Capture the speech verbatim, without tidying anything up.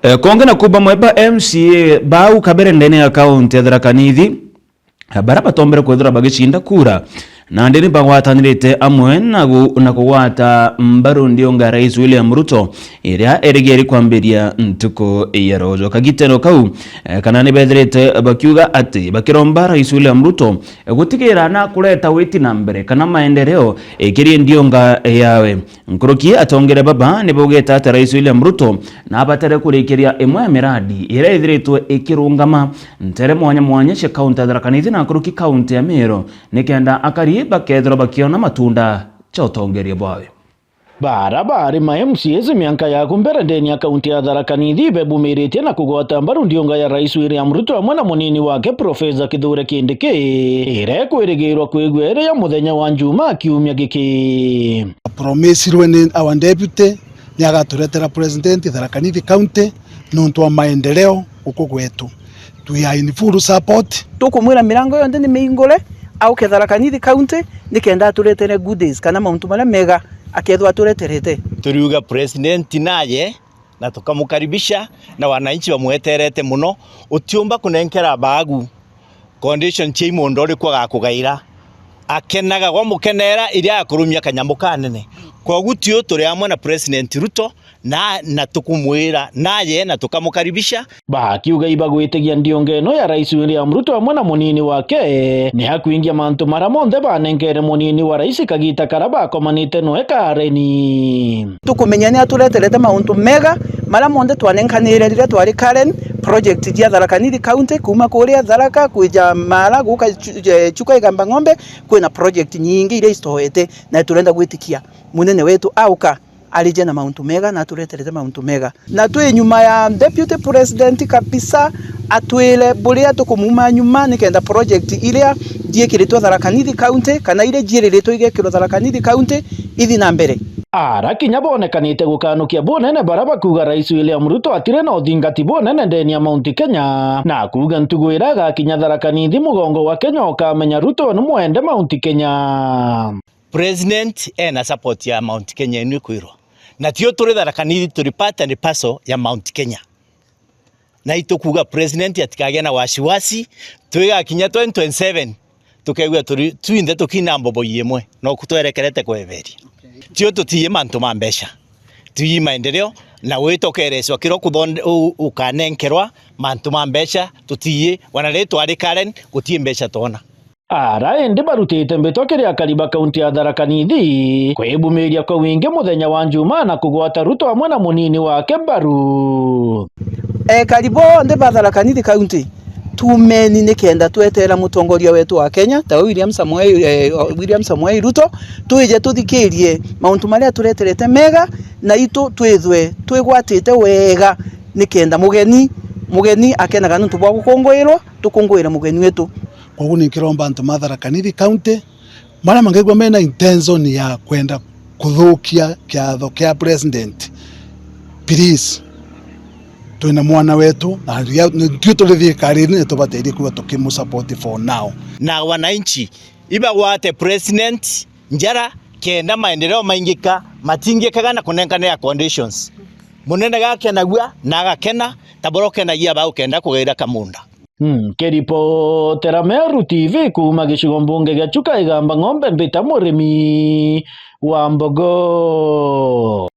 Eh, konge na kuba mweba M C A bau kabere ndene ya kaunti ya Tharaka Nithi, eh, bara batombere kwethira bagicinda kura, nandi ni bagwatanirite amwe na gu-, na kugwata mbaru ndiunga ya Rais William Ruto, iria irigieri kwambiria ntuku ya rojo. Kagiteno kau, eh, kana ni bethirite bakiuga ati bakiromba Rais William Ruto, eh, gutigira na kureta witi na mbere kana maendeleo ikirie ndiunga yawe. Nkuruki atongere baba ni baugite ati Rais William Ruto nabatere kurikiria imwe ya miradi iria ithiritwe ikirungama ntere mwanya mwanya cia kaunti ya Tharaka Nithi na nkuruki kaunti ya Meru, nikenda akari bakethirwa bakiona matunda ja utongeria bwawe. Bara bari ma M C As mianka ya ku mbere ndene ya kaunti ya Tharaka Nithi bebumiritie na kugwata mbaru ndiunga ya Rais William Ruto amwe na munini wake Professor Kithure Kindiki, iria ikwirigirwa kwigua iri ya muthenya wa Njumaa kiumia giki. Promisirwe ni our deputy ni agaturetera president Tharaka Nithi County nontu wa maendeleo guku gwetu. We are in full support. Tukumwira mirango yonthe ni mingure, auke Tharaka Nithi County, nikenda aturetere goodies kana mauntu maria mega akethwa atureterete. Turiuga president naye na tukamukaribisha, na wananchi bamweterete muno. Utiumba kunenkera baagu condition cia imunda uriku agakugaira. Akenaga gwamukenera iria akurumia kanyamu kanene. Kogu tiu turi amwe na President Ruto na, na tukumwira naye na tukamukaribisha. Bakiuga ibagwitigia ndiunga ino ya Rais William Ruto amwe na munini wake ni akwingia mantu maria monthe banenkere munini wa rais kagita karia bakomanite noe Karen. Tukumenya ni atureterete mauntu mega maria monthe twanenkanire riria twari Karen, project cia Tharaka Nithi County, kuuma kuria Tharaka kwija Mara guka Chu-, eh, Chuka Igamba Ng'ombe, kwina project nyingi iria icitoete, na turenda gwitikia munene wetu auka arije na mauntu mega na atureterete mauntu mega. Na twi nyuma ya Deputy President kabisa, atwire buria tukumuuma nyuma nikenda project iria ciikiritwe Tharaka Nithi County kana iria ciiriritwe igekirwa Tharaka Nithi County ithi na mbere. Ara kinya bonekanite gukanukia bunene bara bakuuga Rais William Ruto atire na uthingati bunene ndene ya Mount Kenya, na kuuga ntugu iria igakinya Tharaka Nithi mugongo wa Kenya ukamenya Ruto ni mwende Mount Kenya. President ena support ya Mount Kenya inu ikwirwa. Na tio turi Tharaka Nithi, turi part and parcel ya Mount Kenya. Na itukuuga president atikagia na wasiwasi, twigakinya twenty twenty-seven, tukeigua turi twinthe tukina mbobo imwe, no kutwerekerete kweberia. Tio tutiye mantu ma mbeca, tuyi maendeleo, na witokereswa kiro kuthonde-, u-, ukanenkerwa mantu ma mbeca, tutiye, wana ri twari Karen, gutii mbeca twona. Ara indi barutite mbitwa kiri akari ba kaunti ya Tharaka Nithi kwibumiria kwa wingi muthenya wa Njumaa na kugwata Ruto amwe na munini wake mbaru. Ekari bonthe ba Tharaka Nithi County, tumeni nikenda twetera mutongoria wetu wa Kenya, tawe William Samoei, eh, William Samoei Ruto, twije tuthikirie mauntu maria atureterete mega, na itu twithwe twigwatite wega, nikenda mugeni, mugeni akenaga nontu bwa gukunguirwa, tukunguire mugeni wetu. Koguo ni nkiromba antu ma Tharaka Nithi County, maria mangaigua mena intention ya kwenda kuthukia kiatho kia president, please, twina mwana wetu, na ria-, nitui turi thirikari-ini, nitubateithie kwigua tukimusupport for now. Na wananchi, ibagwate president njara, kenda maendeleo maingika, matingikaga na kunenkanira conditions. Munene gakenagua na agakena, ta buria ukenagia bau kenda kugaira kamunda. Nkiripotera Meru T V kuuma gicigo mbunge gia Chuka Igamba Ng'ombe, mbita murimi wa mbogo.